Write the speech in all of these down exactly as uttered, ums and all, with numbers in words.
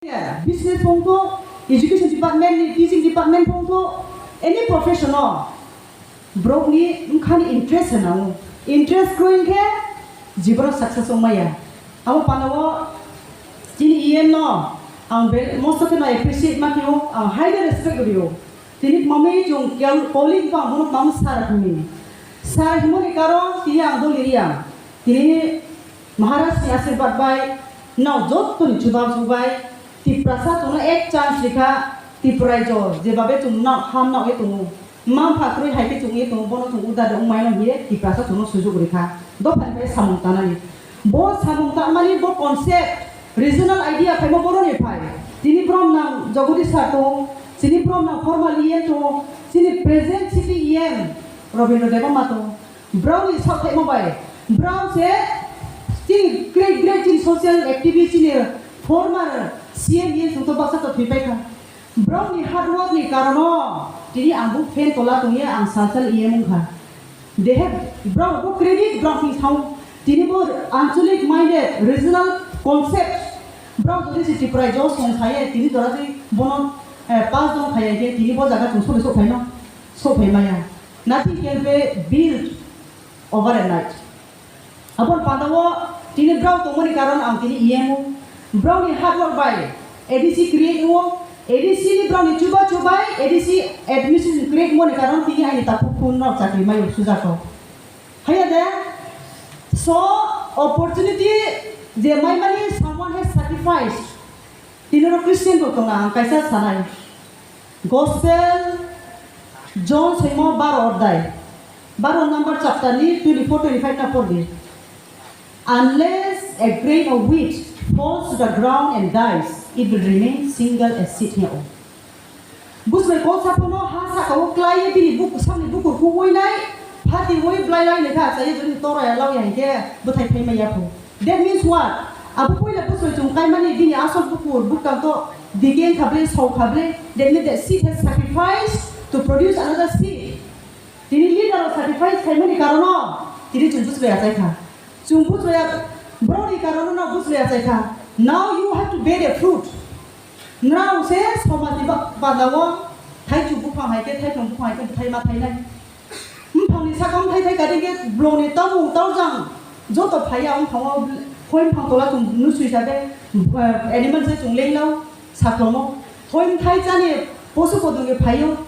Business phung tho, education department ni, teaching department phung tho, any profession o borok ni wngkha ni interest se nango. Interest kwrwi khe jibon o success wng maya. Abo panda o chini E M no ang be-, most of the no appreciate ma khe o, ang highly respect rw o. Tini mami chwng kel-, colleague ba ang bono mam sir hwnwi. Sir hwnmani karon tini ang doli riya. Tini Maharaj ni asirwad bai, no joto ni chuba chubai, Tiprasa chwngno ek chance rikha, Tipraijo, jebabe chwng no ham no e tongo. Mapha kwrwi hai khe chwng e tongo, bono chwng uda de wngmai no hiye, Tiprasa chwngno sujuk rikha. Dophani bai samung tanani. Bo samung tangmani bo concept, regional idea phaimo boroni phai. Chini brom nang Jagodish sir tong, chini brom nang formal E M tong, chini present city E M Rabindra Debbarma tong. Browni sakthaimo bai, brow se chini great great chini social activist chini former C M E M songto baksa to thwipai kha. Browni hard work ni karono tini ang bo fan tola tongya ang sal sal E M wngkha. They have, brao bo credit brao ni sao. Tini bo ancholic minded, regional concept. Brao jodi se Tripura jo song khaye, tini jora se bono, eh, pass dong khaye, je tini bo jaga chung sori sok khaino, sok khai maya. Nothing can be built over a night. Aboni panda o tini brao tongmani karon ang tini E M o. Brao ni hard work bai A D C create o. A D C ni brao ni chuba chubai A D C admission create mani karon tini aini takhuk phunrok chakri maio sujak rok. Haya de, so opportunity je maimani someone has sacrificed. Tini oro Christian rok tongo ang kaisa sanai. Gospel John soimo baro ordai. Baro number chapter ni twenty-four, twenty-five na pordi. Unless a grain of wheat falls to the ground and dies, it will remain single as seed hiya o. Bujbai kok saphano ha saka o klai bini buk samni bukur kuwi nai, phati wi blai lai lekha achai joni toro ya lau ya hike bwthai phai maya phu. That means what? Abo puila bujbai chung kai mani bini asol bukur bukang to dike kha ble, sau kha ble. That means that seed has sacrificed to produce another seed. Tini leader o sacrifice khai mani karono tini chung bujbai achai kha. Chung bujbai a-, broni karono no bujbai achai kha. Now you have to bear a fruit. Nrao se somaj ni ba-, banda o thaichu buphang hai khe, thaithong buphang hai khe, bwthai ma thainai. Buphang ni saka o thai thai kari khe, blong ni tamung taujang joto phai ya, buphang o hoi buphang tola chung nusui sa de, eh, animal se chung leng lao, saklomo. Hoi thai chani posu podung khe phai o.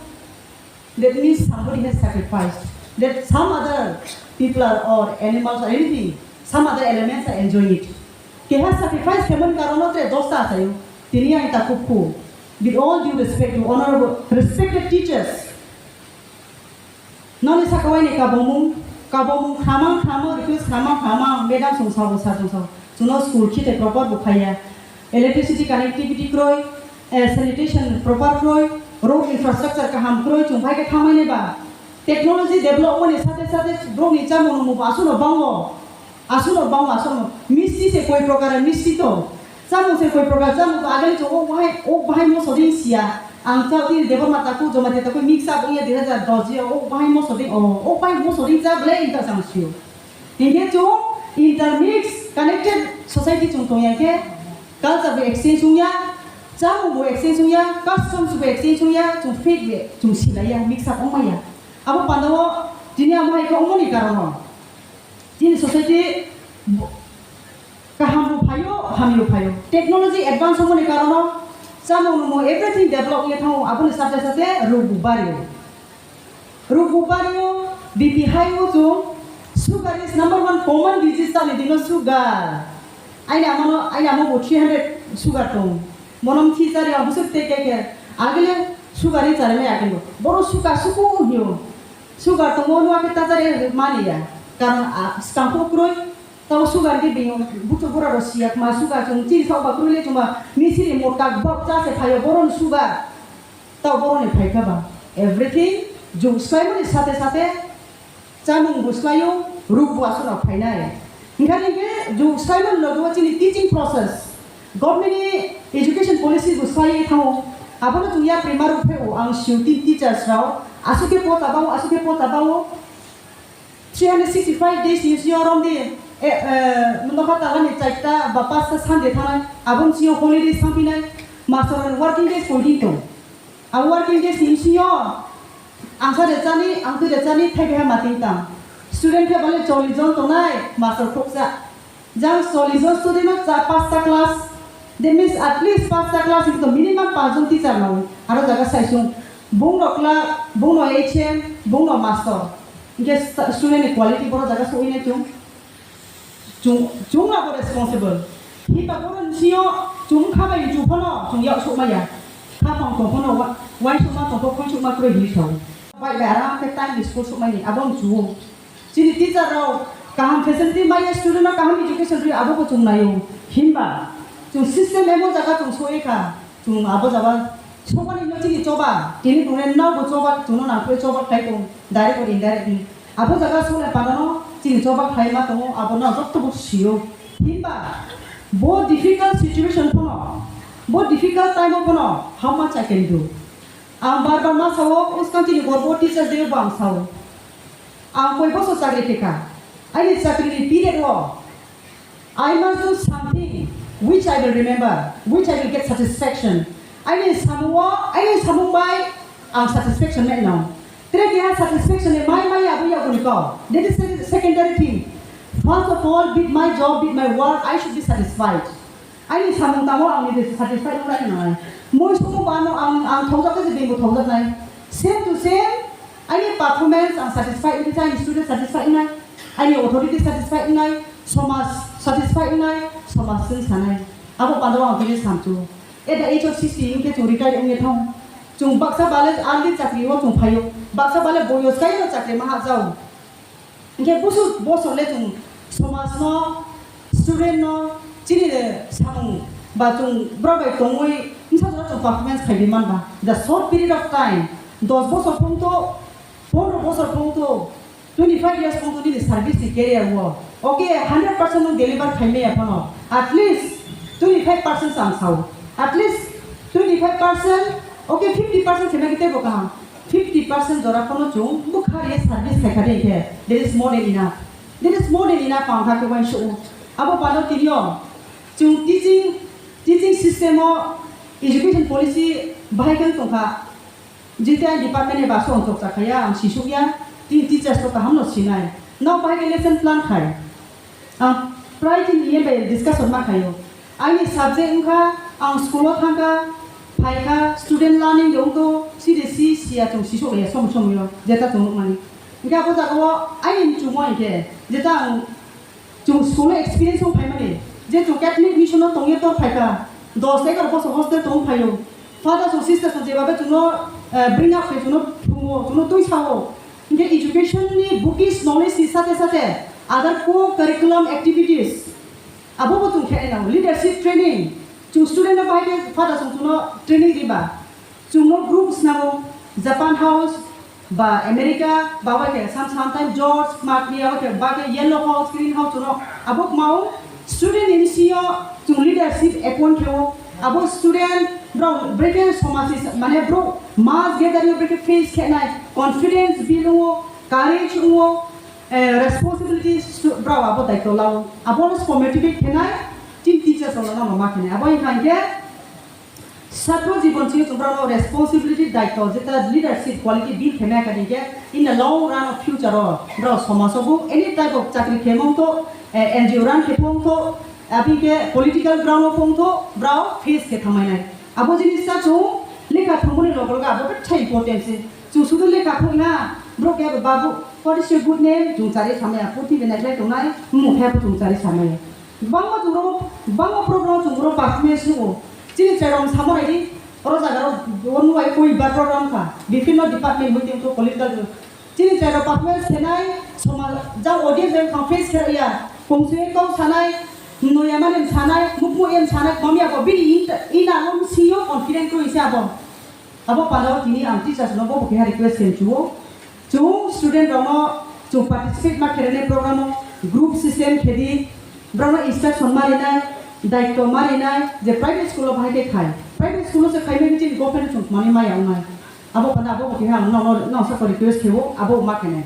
That means somebody has sacrificed. That some other people are, or animals or anything, some other elements are enjoying it. Keha sacrifice khaimani karono tre dosta achaio. Tini ang takhuk khu. With all due respect to honorable, respected teachers. Noni saka waini kabomung, kabomung khamang khamo, request khamang khamang, madam song sao, sir song sao. Chuno school khite proper bukhaya. Electricity connectivity kroi, eh, sanitation proper kroi, road infrastructure kaham kroi, chung phai khe thamai nai ba. Technology develop mani sate sate borok ni chamung nungmung bo aswk no bango, aswk no bango, aswk no misti se koi prokar misti to, chamung se koi prokar chamung to agani chung o bahai, o bahai moso ding sia, ang chao tini Debbarma taku Jamatia taku mix up wngya dui hazar dos o, o bahai moso ding o, o bahai moso ding cha ble inta chang sio. Hinkhe chwng intermix connected society chwng tongya khe culture bo exchange wngya, chamung bo exchange wngya, customs bo exchange wngya, chwng faith bo chwng silaiya, mix up wngmaya. Abo pandao tini amo hai khe wngmani karono chini society bo-, kaham bo phaio, hamyo phaio. Technology advance wngmani karono chamung nungmung everything develop wngya thango, aboni sate sate rog bo bario. Rog bo bario, B P high o chwng, sugar is number one common disease tamni dino sugar. Aini amano, aini amo bo three hundred sugar tong. Bono mthi chari ang bwswk tei khe khe. Agile sugar ni chari mai agile. Boro sugar suku hino. Sugar tongo no ake ta chari mani ya. Karon a, skang ko kroi. Tao sugar ke bingo. Butu bura ro siya ma sugar chwng chini thok ba kroi le chuma. Misiri motak bok cha se phayo boron sugar. Tao boroni phaikha ba everything jug swlaimani sate sate chamung bo swlaio, rog bo aswkno phainai. Hinkhe hinkhe jug swlaimani logi o chini teaching process, government ni education policy bo swlaiwi thango. Abono chwng yapri ma rwphai o ang sio tin teachers rao aswk khe po tabao, aswk khe po tabao. Three hundred sixty-five days ni sio romdi, eh, eh, nokha talani chaita ba pasta Sunday thangnai, aboni sio holidays thangphinai. Master ni working days poidi tong. A working days ni bisingo ang sa rechani, ang twi rechani thai beha mating tang. Student khe bale chollish jon tongnai, master khoksa. Jang chollish jon student no cha pasta class. That means at least pasta class ni to minimum panch jon teacher nang. Aro jaga saisung. Bung no kla, bung no H M, bung no master. Hingke sta-, student ni quality boro jaga soi nai chung. Chung, chung abo responsible. Hiba boro ni sio chung kha bai chu phano chung yak sok maya. Kha pang tong phano wa-, wai sok ma tong phano khoi sok ma kroi hi sao. Bai bai aram ke time ni school sok mai ni abo ni chu. Chini teacher rok kaham facility maya, student rok kaham education rwi abo bo chung naio. Himba chung system emo jaga chung soi kha, chung abo jaga sokmani no chini choba, tini bungre no bo choba, chung no nangkhe choba khai tong, direct or indirectly. Abo jaga sole panano chini choba khai ma tongo, abo no jotto bo sio. Himba bo difficult situation phano, bo difficult time o phano how much I can do. Ang bar bar ma sao, uskang chini gorbo teachers day bo ang sao. Ang koi bosor chakri khe kha. Aini chakri ni period o, I must do something which I will remember, which I will get satisfaction. Aini samung o, aini samung bai ang satisfaction mai nang. Tere keha satisfaction ni mai mai abo ya guni ko. That is secondary thing. First of all, with my job, with my work, I should be satisfied. Aini samung tamo ang ni satisfied wngna nai. Moi sumo bano ang, ang thongjak khe je bengbo thongjak nai. Same to same, aini performance ang satisfied wngkhe aini student satisfied wngnai, aini authority satisfied wngnai, somaj satisfied wngnai, somaj chwng sanai. Abo pandao ang tini samchu. At the age of sixty wngkhe chwng retire wngya thong. Chwng baksa bale early chakri o chwng phaio. Baksa bale boyos kaino chakri ma hapjao. Hingke busu bosong le chwng somaj no, student no, chini samung ba chwng borok bai tongwi bwsa jora chwng performance khaidi manba. The short period of time, dos bosor phung to, pondro bosor phung to, twenty five years phung to nini service ni career o, okay, hundred percent no deliver khai maya phano, at least twenty five percent chwng sao, at least twenty five percent, okay, fifty percent khema khe teibo kaham. Fifty percent jora phano chwng bwkha rwi service khai kha de khe, that is more than enough. That is more than enough, ang kha khe uansukgo. Abo pano tini o chwng teaching, teaching system o, education policy bahai khe tong kha. Jeta department ni baso ang chokcha khaya, ang sisuk ya, ti-, teachers to kaham no sinai. Nao bahai khe lesson plan khai. Ang prai tin iye bai discussion ma khayo. Aini subject wngkha, ang school o thangkha, phaikha, student learning de wngto, side si siya chwng sisok ya som som yo, jeta chwng nukmani. Hingke abo jaga o aini muchungo hingke, jeta ang chwng school o experience wng phaimani, je chwng Catholic mission o tongye tor phaikha, dos egar bosor hostel tong phaio. Father song, sister song, jebabe chwngno, eh, bring up khe chwngno thungo, chwngno twi sao. Hingke education ni bookish knowledge ni sate sate other co-curriculum activities abo bo chwng khe nang leadership training. Chwng student no bahai khe father song chwngno training riba. Chwngno groups nango, Japan House, ba America, ba bai khe sam-, sometime George, Mark ni abo khe ba khe Yellow House, Green House chwngno abo mao student ni bisingo chwng leadership appoint khe o. Abo student bro brekhe somaj ni mane bro mass gathering brekhe face khe nai, confidence build o, courage o, eh, responsibility stu-, bro abo daityo lao. Abo no motivate khe nai, team teachers rok no ma khe nai. Abo wngkha hingke Satro jibon simi chwng borokno responsibility daityo jeta leadership quality build khaina kha hingke in the long run of future o borok somajo bo any type of chakri khe mong to, eh, N G O run khe mong to, aboni khe political ground o mong to borok face khe thangmai nai. Abo jinis ta chwng lekha thwngmani loge loge abo betha important se. Chwng sudu lekha thwngna borok khe babu what is your good name chwng chari samaya purthimbi naiklai tongnai mung khe bo chwng chari samaya. Bangma chwng ro, bangma program chwng ro performance nugo. Chini chwrai rok samo naidi, oro jaga ro, oro nuai koi ba program kha. Bibhinno department meeting to political. Chini chwrai rok performance khenai, soma, jang audience rok confess khe ya. Kongse kau sanai, noya mane sanai, mukmu em sanai, komya ko bini in, in alon siyo confident ko ise abo. Abo pandao tini ang teachers no bo keha request khe chuo. Chwng student rokno chwng participate ma kherene program o group system khedi borokno instruction ma rinai, daityo ma rinai je private school o bahai khe khai. Private school o se khai mani chini government chwng mani maya wngnai. Abo panda abo bo keha ang no, no, no sa request khe o abo ma khenai.